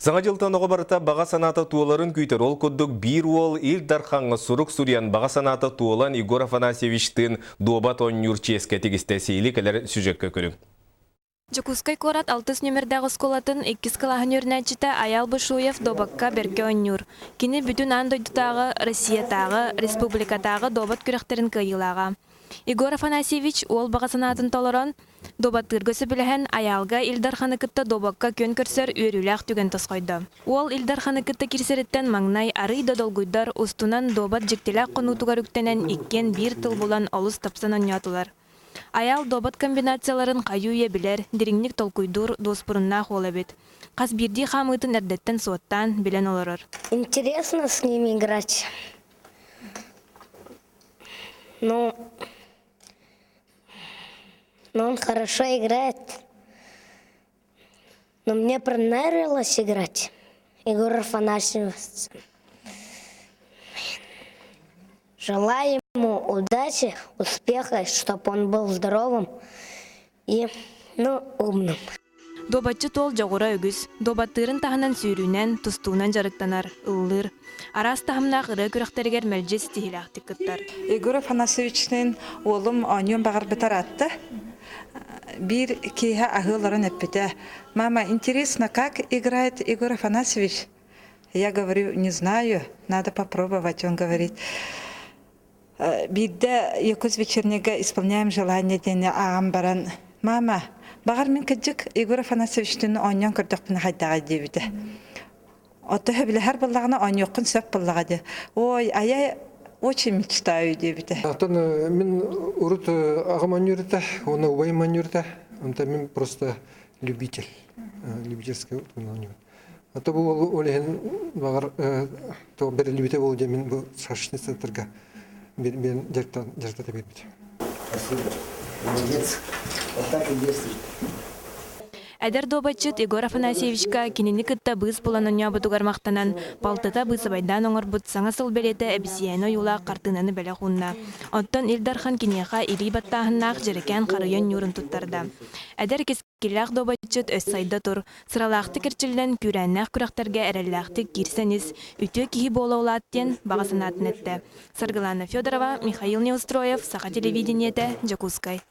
Саҥа дьылтан оҕо барыта баҕа санаата туоларын күүтэр. Ол курдук биир уол Ил Дархаҥҥа сурук суруйан, баҕа санаата туолан Егор Афанасьевичтыын дуобат оонньуур чиэскэ тигистэ. Сиһилии кэлэр сюжекка көрүҥ. Дьокуускай куорат алтыс нүөмэрдээх оскуолатын иккис кылааһын үөрэнээччитэ Айаал Бушуев дуобакка бэркэ оонньуур. Кини бүтүн аан дойдутааҕы, Россиятааҕы, республикатааҕы дуобат күрэхтэрин кыайыылааҕа. Егор Афанасьевич уол баҕа санаатын толорон, дуобаттыырга сөбүлэһэн, Айаалга Ил Дарханы кытта дуобакка күөн көрсөр үөрүүлээх түгэн тосхойдо. Уол Ил Дарханы кытта киирсэриттэн маҥнай арыый да долгуйдар, устунан дуобат дьиктилээх хонуутугар үктэнэн иккиэн биир тыл булан олус тапсан оонньоотулар. Айаал дуобат комбинацияларын хайыы-үйэ билэр, дириҥник толкуйдуур дуоспуруннаах уол эбит. Хас биирдии хаамыытын эрдэттэн суоттаан, билэн олорор. Интересно с ними играть. Ну, но он хорошо играет. Но мне понравилось играть. Егор Афанасьевич. Желаю ему удачи, успеха, чтобы он был здоровым и, ну, умным. Дуобатчыт уол дьоҕура үгүс. Дуобаттыырын таһынан сүүрүүнэн, тустуунан дьарыктанар, ыллыыр. Араас таһымнаах ырыа күрэхтэригэр мэлдьи ситиһиилээхтик кыттар. Егор Афанасьевичтыын уолум оонньуон баҕарбыта ыраатта. Биир киэһэ аһыы олорон эппитэ: «Мама, интересно, как играет Егор Афанасьевич?» Я говорю, не знаю, надо попробовать. Он говорит, биирдэ Якутск вечернега исполняем желание диэни ааҕан баран мама баҕар мин кырдьык Егор Афанасьевичтыын оонньоон көрдөхпүнэ хайдаҕай диэбитэ Ото сөбүлэһэр буоллаҕына оонньуоххун сөп буоллаҕа дии. Ой, а я очень мечтаю диэбитэ. Оттон мин урут аҕам оонньуур этэ, уонна убайым оонньуур этэ. Онтон мин просто любитель, любительскай оонньуубун. А то бу ол иһин баҕар то бэриллибитэ буолуо диэн мин бу шашечный центрга мен дьарыктата биэрбит. Спасибо. Молодец. Вот так и действуй. Эдэр дуобатчыт Егор Афанасьевичка кинини кытта быыс булан оонньообутугар махтанан, балтыта быысабайдаан оҥорбут Саҥа сыл бэлиэтэ эбисийээнэ ойуулаах хартыынаны бэлэх уунна. Оттон Ил Дархан киниэхэ илии баттааһыннаах дьэрэкээн харыйа ньуурун туттарда. Эдэр кэскиллээх дуобатчыт өс сайда тур, сыралаахтык эрчиллэн күүрээннээх күрэхтэргэ эрэллээхтик киирсэн ис, үтүө киһи буола улаат диэн баҕа санаатын эттэ. Саргылана Федорова, Михаил Неустроев, Саха телевидениетэ, Дьокуускай.